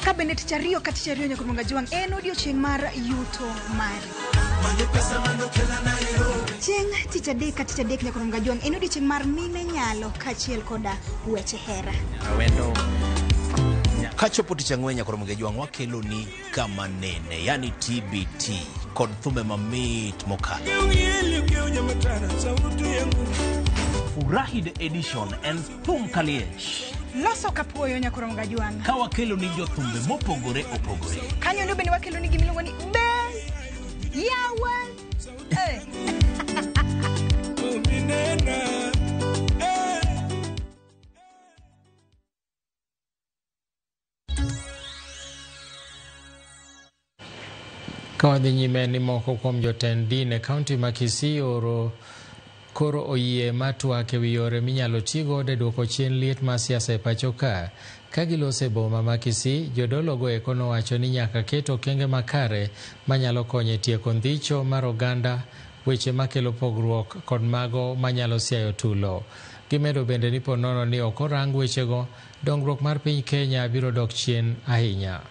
Ka bende tich ariyo ka tich ariyo nyaka Juang en odiochieng' mar yuto mari. Chieng' tich adek ka tich adek nyaka Juang en odiochieng' mar mine nyalo kaachiel koda weche hera. Awendo. Kachopo tich ang'wen nyaka Juang wakelo ni kama nene, yani TBT kod thumbe mamit mokalo. Furahi the edition and thum kaliech. Loso kapuoyo nyaka Juang. Ka wakelo ni jothumbe mopogore opogore. Kanyo ndio bende wakelo ni gimiluongo ni be yawa. Eh. Ka wadhi nyime ni moko kuom jotend din e kaunti ma Kisii oro koro oyie ma twak ewi yore minyalo tigodo e duoko chien liet mar siasa e pacho ka. Ka giloso e boma ma Kisii, jodolo go eko nowacho ni nyaka ket okenge makare manyalo konyo e tieko ndhicho mar oganda, weche makelo pogruok kod mago manyalo siayo tulo. Gimedo bende ni ponono ni ok orang wechego, dongruok mar piny Kenya biro dok chien ahinya.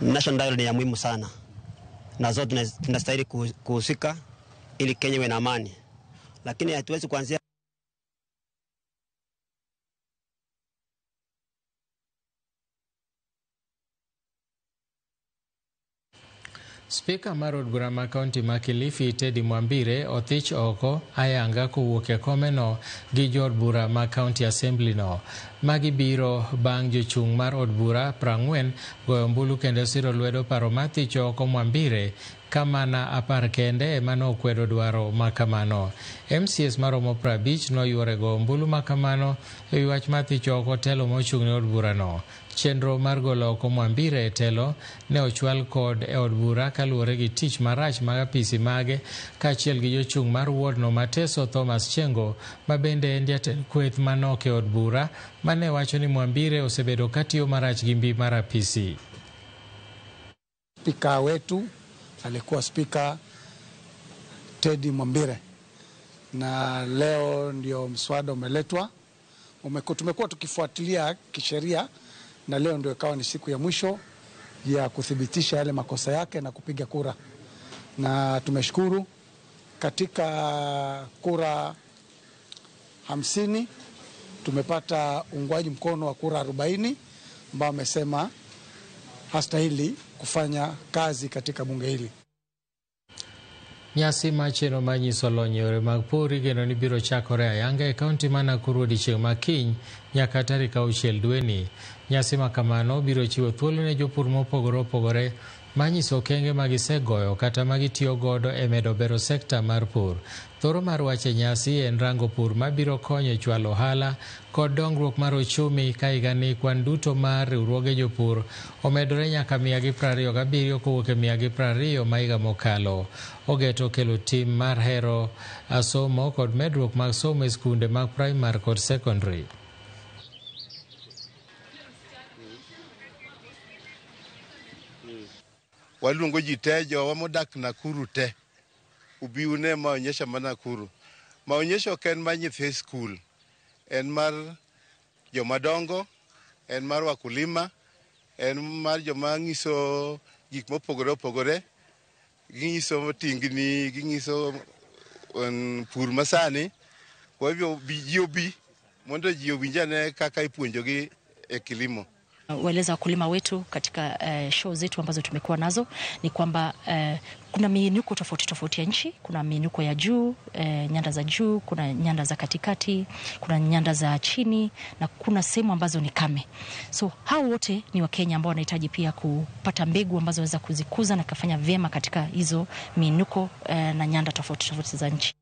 National dialogue ni ya muhimu sana na zote tunastahili kuhusika ili Kenya iwe na amani, lakini hatuwezi kuanzia Spika mar od bura ma kaunti ma Kilifi Teddy Mwambire othich oko ayanga kowuok e komeno gi jood bura ma kaunti assembly no. Magi biro bang' jochung' mar od bura 40 goyo ombulu kendo siro lwedo paro mar thicho oko Mwambire ka mana 10 kende ema nokwedo dwaro makamano. MCS maromo 50 noyuore go ombulu makamano ewi wach mar thicho oko telo mochung' ne od burano. Chenro mar golo oko Mwambire e telo ne ochwal kod e od bura kaluwore gi tich marach mag apisi mage kaachiel gi jochung' mar wardno Mateso Thomas Chengo ma bende en jatend kweth manok e od bura mane wacho ni Mwambire osebedo katiyo marach gi mbi mar apisi. Spika wetu alikuwa Spika Teddy Mwambire, na leo ndio mswada umeletwa. Tumekuwa tukifuatilia kisheria na leo ndio ikawa ni siku ya mwisho ya kuthibitisha yale makosa yake na kupiga kura. Na tumeshukuru katika kura 50 tumepata uungwaji mkono wa kura 40 ambao wamesema hastahili kufanya kazi katika bunge hili. Nyasi mar chenro mar nyiso lony e yore mag pur igeno ni biro chakore ayanga e kaunti ma Nakuru odiechieng' ma kiny nyaka tarik 6 dweni. Nyasi ma kamano biro chiwo thuolo ne jopur mopogore opogore Manyiso okenge ma gisegoyo kata ma gitiyo godo e medo bero sekta mar pur. Thoro mar wach e nyasi en rango pur mabiro konyo e chwalo ohala kod dongruok mar ochumi ka higani kwan duto mar riwruoge jopur omedore nyaka 127 kowuok e 120 ma higa mokalo. Ogeto kelo tim mar hero somo kod medruok mag somo e skunde mag primar kod secondary. Waluongo ji te jowa modak Nakuru te ubi une maonyesho ma Nakuru. Maonyesho ok en mar nyithi skul, en mar joma dongo, en mar wakulima, en mar joma ng'iso gik mopogore opogore, ging'iso tingni, ging'iso pur masani. Kwa hivyo ji obi mondo ji owinj ane kaka ipuonjogi e kilimo. Waeleza wakulima wetu katika show zetu ambazo tumekuwa nazo ni kwamba kuna miinuko tofauti tofauti ya nchi. Kuna miinuko ya juu, nyanda za juu, kuna nyanda za katikati, kuna nyanda za chini na kuna sehemu ambazo ni kame. So hao wote ni Wakenya ambao wanahitaji pia kupata mbegu ambazo waweza kuzikuza na kufanya vyema katika hizo miinuko na nyanda tofauti tofauti za nchi.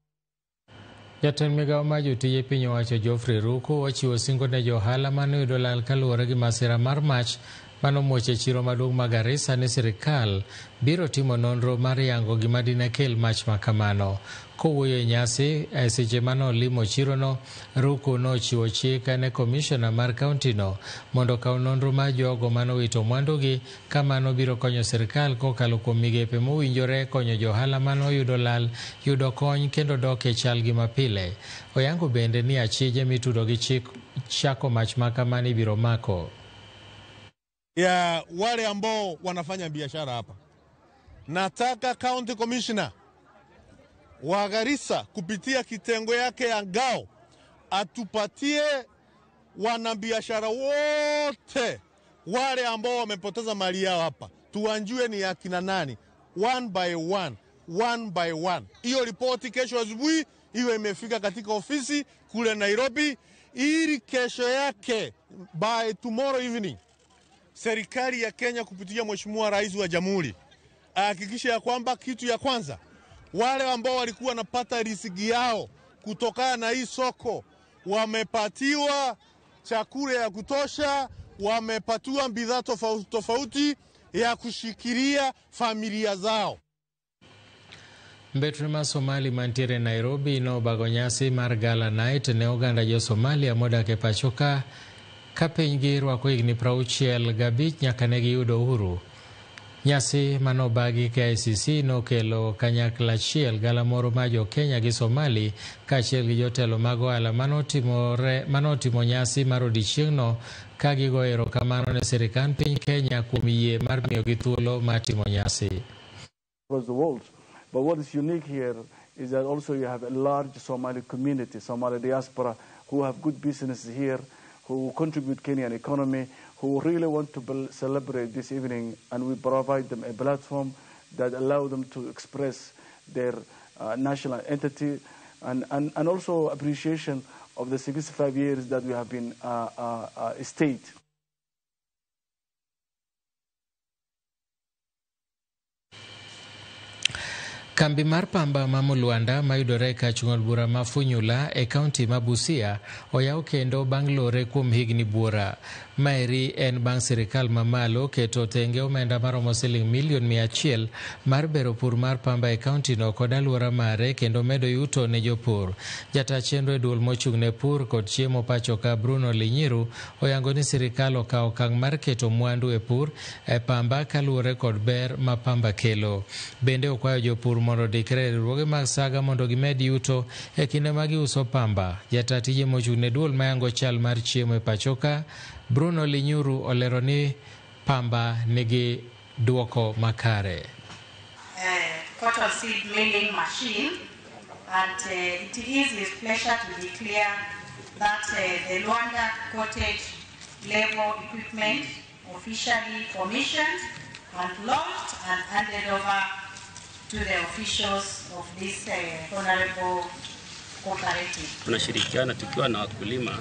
Jatend migao mar jotije piny owacho Geoffrey Ruku ochiwo singo ne johala mane oyudo lal kaluwore gi masira mar mach manomuoch e chiro maduong' ma Garissa ni sirikal biro timo nonro mar yango gima dine kel mach makamano. Kowuoyo e nyasi e seche mane olimo chirono, Ruku nochiwo chik ne komishona mar kauntino mondo okaw nonro mar jogo manowito mwandugi ka mano biro konyo sirikal kokalo kuom migepe mowinjore konyo johala manoyudo lal yudo kony kendo dok e chalgi mapile. Oyango bende ni achije mitudo gi chik chako mach makamano ibiro mako. Ya wale ambao wanafanya biashara hapa, nataka county commissioner wa Garissa kupitia kitengo yake ya ngao atupatie wanabiashara wote wale ambao wamepoteza mali yao hapa, tuwanjue ni akina nani, one by one, one by one. Hiyo ripoti kesho asubuhi iwe imefika katika ofisi kule Nairobi, ili kesho yake by tomorrow evening serikali ya Kenya kupitia Mheshimiwa Rais wa Jamhuri ahakikishe ya kwamba kitu ya kwanza, wale ambao walikuwa wanapata riziki yao kutokana na hii soko wamepatiwa chakula ya kutosha, wamepatiwa bidhaa tofauti tofauti ya kushikilia familia zao. Mbetre ma Somali mantiere Nairobi nobago nyasi mar Gala Night ne oganda jo Somalia modak e pacho ka ka pinygi rwako higni 65 nyaka ne giyudo uhuru. Nyasi manobagi KICC nokelo kanyakla achiel galamoro mar jo Kenya gi Somali kaachiel gi jotelo mag ohala manotimo nyasi mar odiechieng'no ka gigo erokamano ne sirikand piny Kenya kuom yie mar miyogi thuolo mar timo nyasi. Across the world. But what is unique here is that also you have a large Somali community, Somali diaspora, who have good businesses here, who contribute Kenyan economy, who really want to celebrate this evening, and we provide them a platform that allow them to express their national entity and also appreciation of the 65 years that we have been a state. Kambi mar pamba ma Mulwanda mayudore kach ng'ol bura ma Funyula e kaunti ma Busia oyaw kendo bang' lore kuom higni buora. Maeri en bang' sirikal mamalo keto tenge omenda maromo siling milion 100 mar bero pur mar pamba e kaunti no kod alwora mare kendo medo yuto ne jopur. Jata chenro e duol mochung' ne pur kod chiemo pacho ka Bruno Linyiru oyango ni sirikal okawo okang' mar keto mwandu e pur e pamba kaluwore kod ber ma pamba kelo. Bende okwayo jopur mondo odikre e riwruoge mag saga mondo gimed yuto e kinde ma giuso pamba. Jata tije mochung' ne duol mayango chal mar chiemo e pacho ka Bruno Linyuru olero ni pamba nigi duoko makare. Cotton seed milling machine, and it is with pleasure to declare that the Luanda cottage level equipment officially commissioned and launched and handed over to the officials of this honorable Cooperative. Tunashirikiana tukiwa na wakulima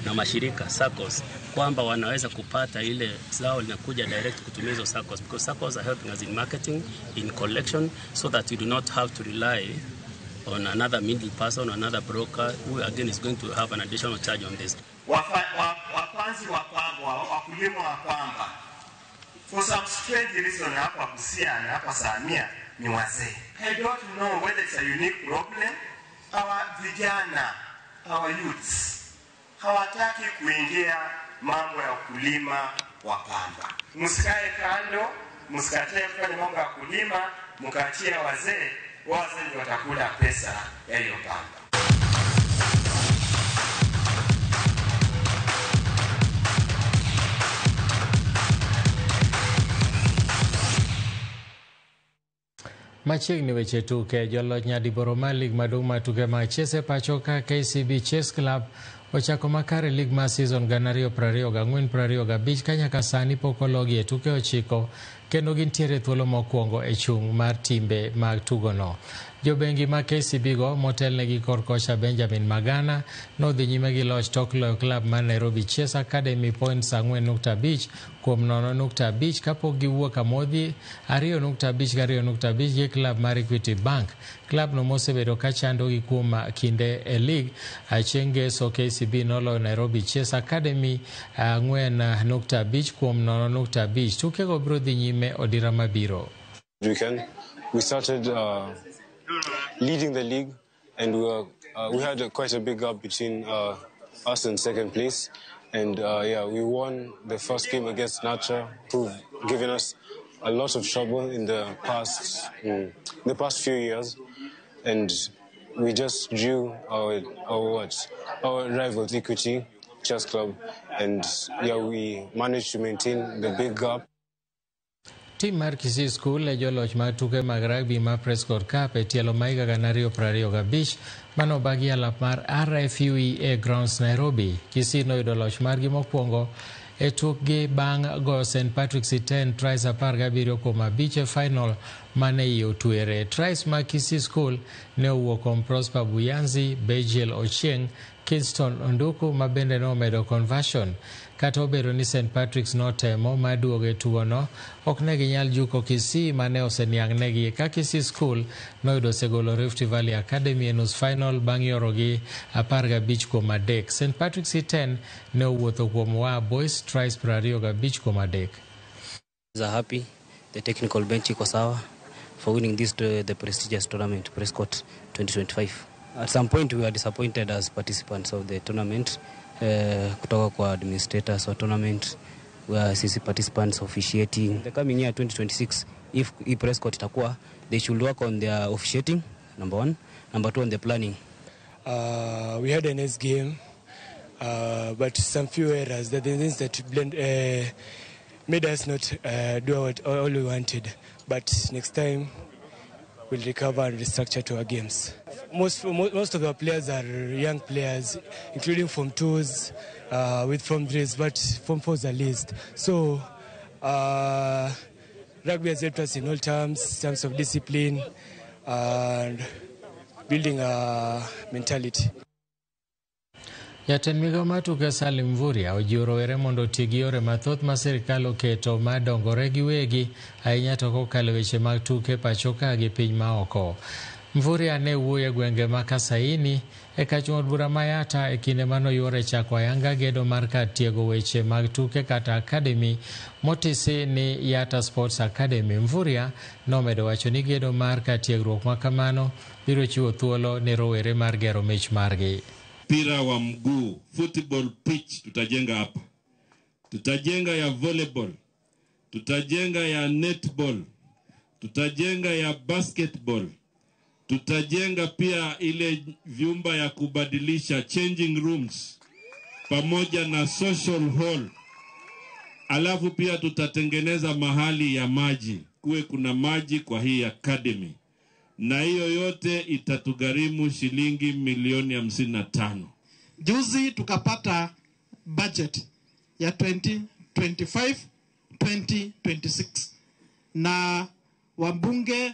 na mashirika SACCOS kwamba wanaweza kupata ile zao linakuja direct kutumia hizo SACCOS, because SACCOS are helping us in marketing, in collection, so that we do not have to rely on another middle person, another broker who again is going to have an additional charge on this. Wapanzi wa pamba, wakulima wa pamba, for some strange reason hapa Busia na hapa Samia ni wazee. I don't know whether it's a unique problem. Our vijana, our youths hawataki kuingia mambo ya ukulima wa pamba. Msikae kando, msikatae kufanya mambo ya kulima, mkaachia wazee, wazee ndio watakula pesa ya hiyo pamba. Machiegni weche tuke, joloch nyadiboro mar lig maduong' mar tuke mag chess e pacho ka KCB Chess Club ochako makare lig mar season 2024-25 ka nyaka sani pok ologi e tuke 9 kendo gintiere thuolo mokwongo e chung' mar timbe mag tugono. Jobengi mag KCB go motelnegi kor kocha Benjamin Magana nodhi nyime gi loch tok loyo klab mar Nairobi Chess Academy points 4.5 kuom 0.5 kapok giwuok amodhi 2.5 gi 2.5 gi klab mar Equity Bank. Klab no mosebedo ka chandogi kuom kinde e lig. Chieng' ngeso KCB noloyo Nairobi Chess Academy 4.5 kuom 0.5. Tukego biro dhi nyime odira mabiro. Weekend we started leading the league, and we had quite a big gap between us and second place, and we won the first game against Natra, who've given us a lot of trouble in the past few years, and we just drew our rivals Equity Chess Club, and we managed to maintain the big gap. Tim mar Kisii School e joloch mag tuke mag rugby mar Prescott Cup e tielo ma higa 2025 manobagi alap mar RFUEA Grounds Nairobi. Kisii noyudo loch margi mokwongo e tukgi bang' goyo St Patrick's 10 tries 17 kuom 5 e final mane iye otwere. Tries mag Kisii School ne owuok kuom Prosper Buyanzi, Bejiel Ochieng, Kingston Onduku ma bende nomedo conversion. Kata obedo ni St Patrick's notemo mar duogo e tugono, ok ne ginyal juko Kisii mane oseniang'negi ka Kisii School noyudo osegolo Rift Valley Academy e nus final bang' yorogi 15 kuom 3. St Patrick's 10 ne owuotho kuom Waa Boys tries 25 kuom 3. Are happy the technical bench iko sawa for winning this the prestigious tournament Prescott 2025. At some point we were disappointed as participants of the tournament, kutoka kwa administrators wa tournament, where sisi participants officiating. The coming year 2026, if Prescott itakuwa, they should work on their officiating, number one. Number two, on the planning. We had a nice game, but some few errors, the things that blend, made us not do all we wanted. But next time, we'll recover and restructure to our games. Most of our players are young players, including Form 2s, with Form 3s, but Form 4s are least. So rugby has helped us in all terms of discipline and building a mentality. Jatend migao mar tuke Salim Mvurya ojiwo rowere mondo oti gi yore mathoth ma sirikal oketo mar dongore giwegi ahinya to kokalo weche mag tuke pacho ka gi piny maoko. Mvurya ne wuoyo e gwenge ma Kasaini e kach od bura ma Yatta e kinde manoyuore chako ayanga gedo mar kar tiego weche mag tuke kata academy motisi ni Yatta Sports Academy. Mvurya nomedo wacho ni gedo mar kar tiegruok ma kamano biro chiwo thuolo ne rowere mar gero mich margi. Mpira wa mguu, football pitch tutajenga hapa, tutajenga ya volleyball, tutajenga ya netball, tutajenga ya basketball, tutajenga pia ile vyumba ya kubadilisha changing rooms pamoja na social hall. Alafu pia tutatengeneza mahali ya maji, kuwe kuna maji kwa hii academy. Na hiyo yote itatugharimu shilingi milioni 55. Juzi tukapata budget ya 2025 2026 na wabunge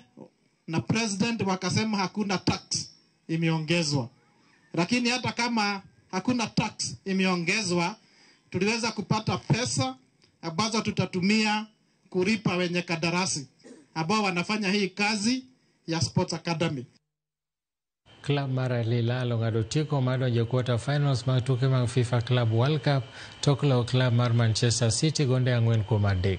na president wakasema hakuna tax imeongezwa. Lakini hata kama hakuna tax imeongezwa, tuliweza kupata pesa ambazo tutatumia kulipa wenye kadarasi ambao wanafanya hii kazi ya Sports Academy. Klab mar Al Hilal ong'ado otiko mar donjo e quarter finals mag tuke mag FIFA Club World Cup tok loyo klab mar Manchester City gonde 4-3.